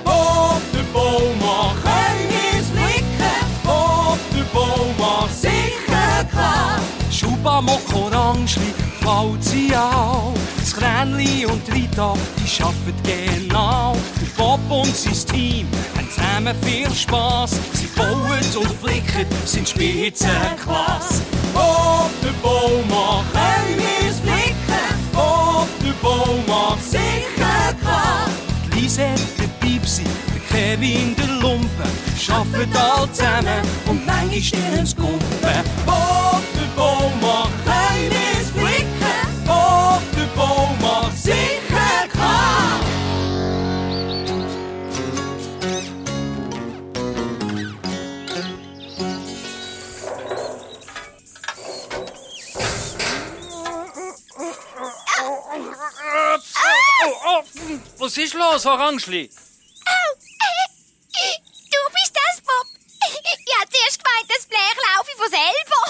Op de boom können wir's blicken, op de boom sicher klar. Schuba, Mock, Orangeli, Falzi auch. Das Kränli und Rita, die arbeiten genau. Der Bob und sein Team haben zusammen viel Spass. Sie bauen und flicken, sind Spitzenklasse. Op de boom können wir's blicken, op de boom sicher klar. Die Lisette, der Pipsi, der Kevin, der Lumpen, arbeiten alle zusammen und manchmal stirn's Kumpen. Op de boom können wir's blicken, op de boom sicher klar. Was ist los, Orangeli? Du bist das, Bob. Ich hab zuerst gemeint, das Blech laufe von selber.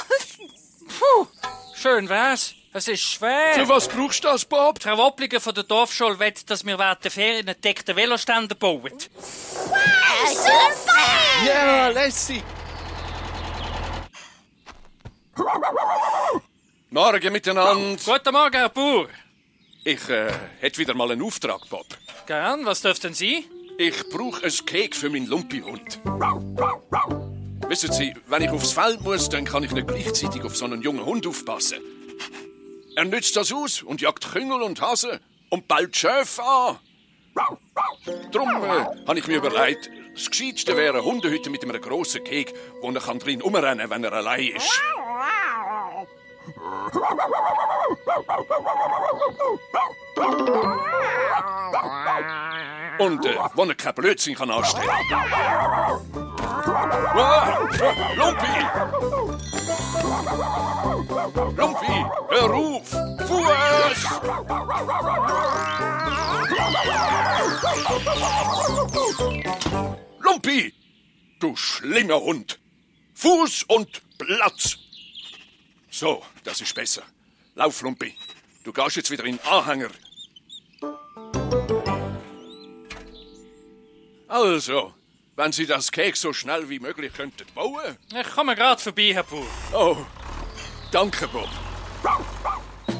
Puh, schön wär's. Es ist schwer. Für was brauchst du das, Bob? Herr Woppliger von der Dorfschule will, dass wir während der Ferien einen deckten Veloständer bauen. Wow, super! Ja, lässig. Morgen miteinander. Guten Morgen, Herr Bauer. Ich hätte wieder mal einen Auftrag, Bob. Gern, was dürften Sie? Ich brauche ein Cake für meinen Lumpi-Hund. Wissen Sie, wenn ich aufs Feld muss, dann kann ich nicht gleichzeitig auf so einen jungen Hund aufpassen. Er nützt das aus und jagt Küngel und Hasen und bellt Schäfe an. Darum habe ich mir überlegt, das Gescheitste wäre Hundehütte mit einem grossen Cake, wo er drin rumrennen kann, wenn er allein ist. Und wo er kein Blödsinn kann anstellen. Lumpi! Lumpi, hör auf! Fuß! Lumpi, du schlimmer Hund! Fuß und Platz! So, das ist besser. Lauf, Lumpi. Du gehst jetzt wieder in den Anhänger. Also, wenn Sie das Cake so schnell wie möglich könnten bauen. Ich komme gerade vorbei, Herr Bauer. Oh, danke, Bob.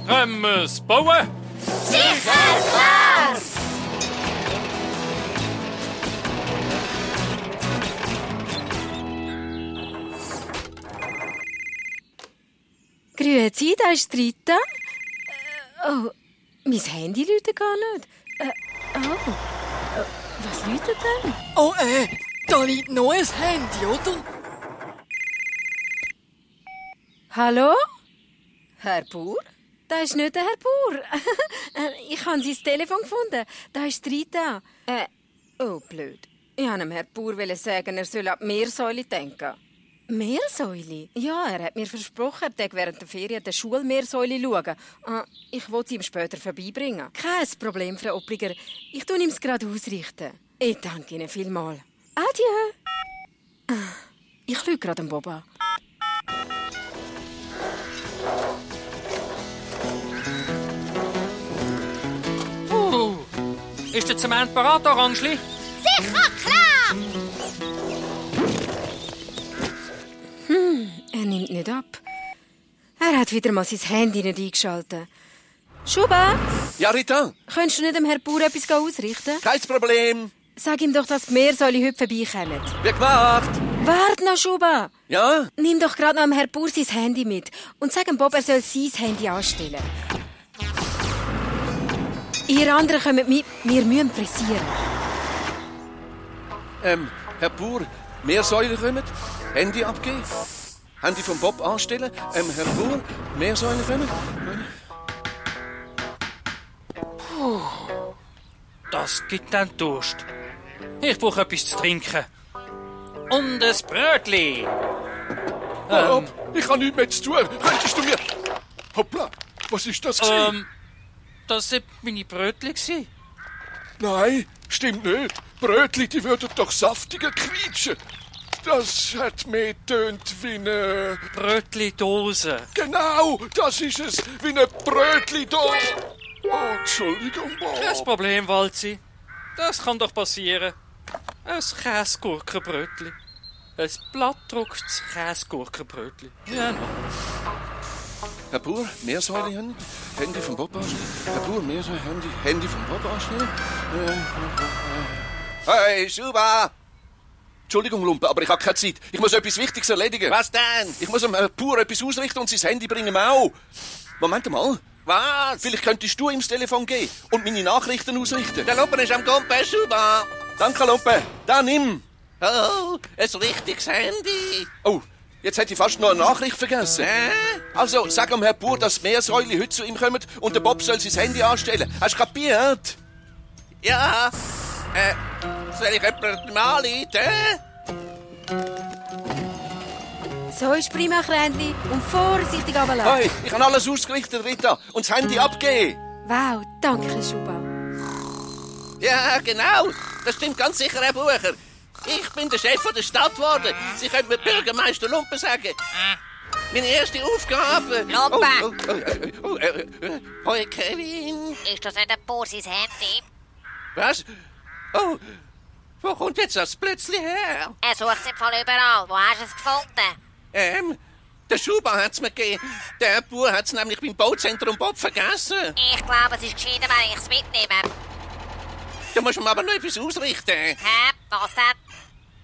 Können wir's bauen? Sicher klar! Grüezi, da ist Rita. Oh, mein Handy läutet gar nicht. Was läutet denn? Oh, da liegt noch ein Handy, oder? Hallo? Herr Bauer? Da ist nicht der Herr Bauer. Ich habe sein Telefon gefunden. Da ist Rita. Oh, blöd. Ich wollte dem Herrn Bauer sagen, er soll an die Meersäule denken. Meersäule? Ja, er hat mir versprochen, er während der Ferien der Schulmeersäule schauen. Ich wollte sie ihm später vorbeibringen. Kein Problem, Frau Oppliger. Ich tue ihm es gerade ausrichten. Ich danke Ihnen vielmals. Adieu. Ich schaue gerade den Bob an. Ist der Zement parat, Orangeli? Sicher klar! Er nimmt nicht ab. Er hat wieder mal sein Handy nicht eingeschaltet. Schuba, Ja, Rita, könntest du nicht dem Herrn Bauer etwas ausrichten? kein Problem. Sag ihm doch, dass die Meersäule heute vorbeikommen. Wie gemacht? Warte noch, Schuba. Ja? Nimm doch gerade noch dem Herrn Bauer sein Handy mit und sag dem Bob, er soll sein Handy anstellen. Ihr anderen kommt mit, wir müssen pressieren. Herr Bauer, Meersäule kommen, Handy abgeben, Handy vom Bob anstellen. Herr Bauer, Meersäule kommen. Das gibt dann Durst. Ich brauche etwas zu trinken. Und ein Brötli. Bob, ich habe nichts mehr zu tun. Könntest du mir... Hoppla, was ist das gewesen? Das sind meine Brötli. Nein, stimmt nicht. Brötli, die würden doch saftiger quietschen. Das hat mir getönt wie eine... Brötli-Dose. Genau, das ist es. Wie eine Brötli-Dose. Oh, Entschuldigung, Kein Bob. Problem, Walzi. Das kann doch passieren. Ein Käsegurkenbrötli. Ein plattdrucktes Käsegurkenbrötli. Ja, no. Herr Bauer, Meersäule, Handy vom Bob anstellen. Herr Bauer, Meersäule, Handy vom Bob anstellen. Hey, Schuba! Entschuldigung, Lumpe, aber ich habe keine Zeit. Ich muss etwas Wichtiges erledigen. Was denn? Ich muss dem Bauer etwas ausrichten und sein Handy bringen auch. Moment mal. Was? Vielleicht könntest du ihm das Telefon geben und meine Nachrichten ausrichten. Der Lumpen ist am Kumpel, Schuba. Danke, Lumpe. Da, nimm. Oh, ein richtiges Handy. Oh, jetzt hätte ich fast noch eine Nachricht vergessen. Also, sag dem Herrn Bauer, dass die Meersäule heute zu ihm kommen und der Bob soll sein Handy anstellen. Hast du kapiert? Ja. Soll ich jemanden mal anrufen? So ist prima, Krändli. Und vorsichtig runterlassen. Hey, ich habe alles ausgerichtet, Rita. Und das Handy abgeben. Wow, danke, Schuba. Ja, genau. Das stimmt ganz sicher, Herr Bucher. Ich bin der Chef der Stadt geworden. Sie können mir Bürgermeister Lumpen sagen. Meine erste Aufgabe... Lumpen! Hoi, Kevin. Ist das nicht ein Bauer sein Handy? Was? Oh, wo kommt jetzt das plötzlich her? Er sucht es im Fall überall. Wo hast du es gefunden? Der Schuba hat's mir gegeben. Der Bauer hat's nämlich beim Bauzentrum Bob vergessen. Ich glaube, es ist gescheiter, wenn ich es mitnehme. Da musst du mir aber noch etwas ausrichten. Hä? Was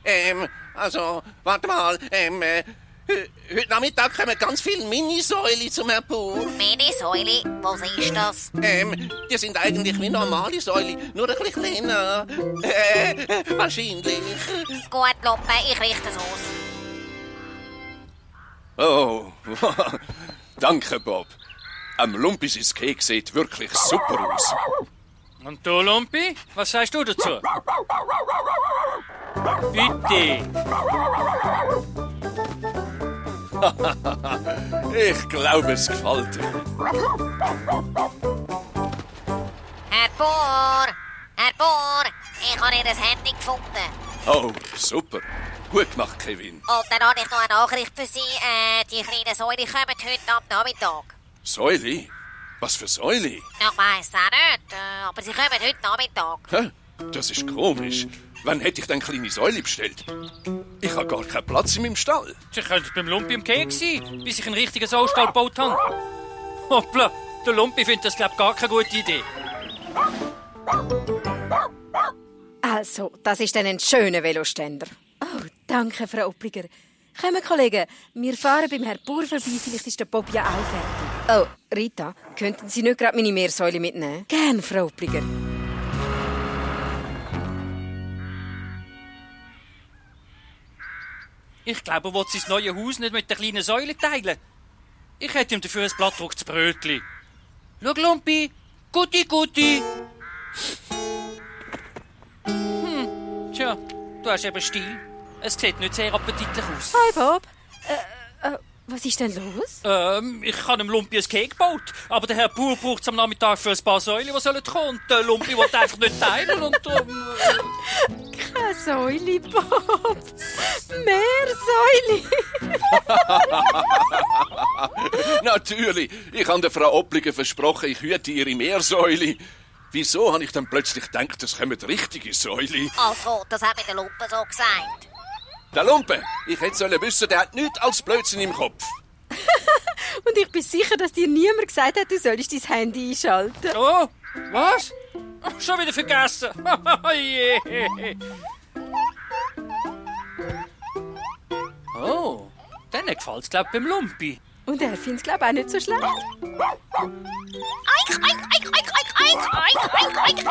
denn? Also, warte mal, heute Nachmittag kommen ganz viele Minisäule zum Herrn Bauer. Minisäule? Was ist das? Die sind eigentlich wie normale Säule, nur ein bisschen kleiner. Wahrscheinlich. Gut, Lumpen, ich richte es aus. Oh, danke, Bob. Am Lumpi sein Keks sieht wirklich super aus. Und du, Lumpi? Was sagst du dazu? Bitte. Ich glaube, es gefällt dir. Herr Bauer! Herr Bauer! Ich habe Ihr Handy gefunden. Oh, super. Gut gemacht, Kevin. Und dann habe ich noch eine Nachricht für Sie. Die kleinen Säule kommen heute am Nachmittag. Säule? Was für Säule? Ich weiss es auch nicht, aber sie kommen heute Nachmittag. Hä? Das ist komisch. Wann hätte ich denn kleine Säule bestellt? Ich habe gar keinen Platz in meinem Stall. Sie könnten beim Lumpi im Keks sein, bis ich einen richtigen Saustall gebaut habe. Hoppla, der Lumpi findet das, glaube ich, gar keine gute Idee. Also, das ist dann ein schöner Veloständer. Oh, danke, Frau Oppliger. Kommen, Kollegen, wir fahren beim Herrn Bauer vorbei, vielleicht ist der Bob ja auch fertig. Oh, Rita, könnten Sie nicht gerade meine Meersäule mitnehmen? Gern, Frau Oppliger. Ich glaube, er will sein neues Haus nicht mit der kleinen Säule teilen. Ich hätte ihm dafür ein plattdrucktes Brötli. Schau, Lumpi, Guti. Tja, du hast eben Stil. Es sieht nicht sehr appetitlich aus. Hi, Bob. Was ist denn los? Ich habe dem Lumpi ein Cake gebaut. Aber der Herr Bauer braucht es am Nachmittag für ein paar Säule, die sollen kommen. Und der Lumpi will einfach nicht teilen und Keine Säule, Bob. Mehr Säule. Natürlich. Ich habe der Frau Oppliger versprochen, ich hüte ihre Meersäule. Wieso habe ich dann plötzlich gedacht, es kommen richtige Säule? Also, das hat mir der Lumpen so gesagt. Der Lumpe, ich hätte sollen wissen, der hat nichts als Blödsinn im Kopf. Und ich bin sicher, dass dir niemand gesagt hat, du sollst dein Handy einschalten. Oh, was? Schon wieder vergessen. Oh, dann gefällt es, glaube ich, beim Lumpi. Und er findet es, glaube ich, auch nicht so schlecht. Eink, eink, eink, eink, eink, eink, eink, eink, eink.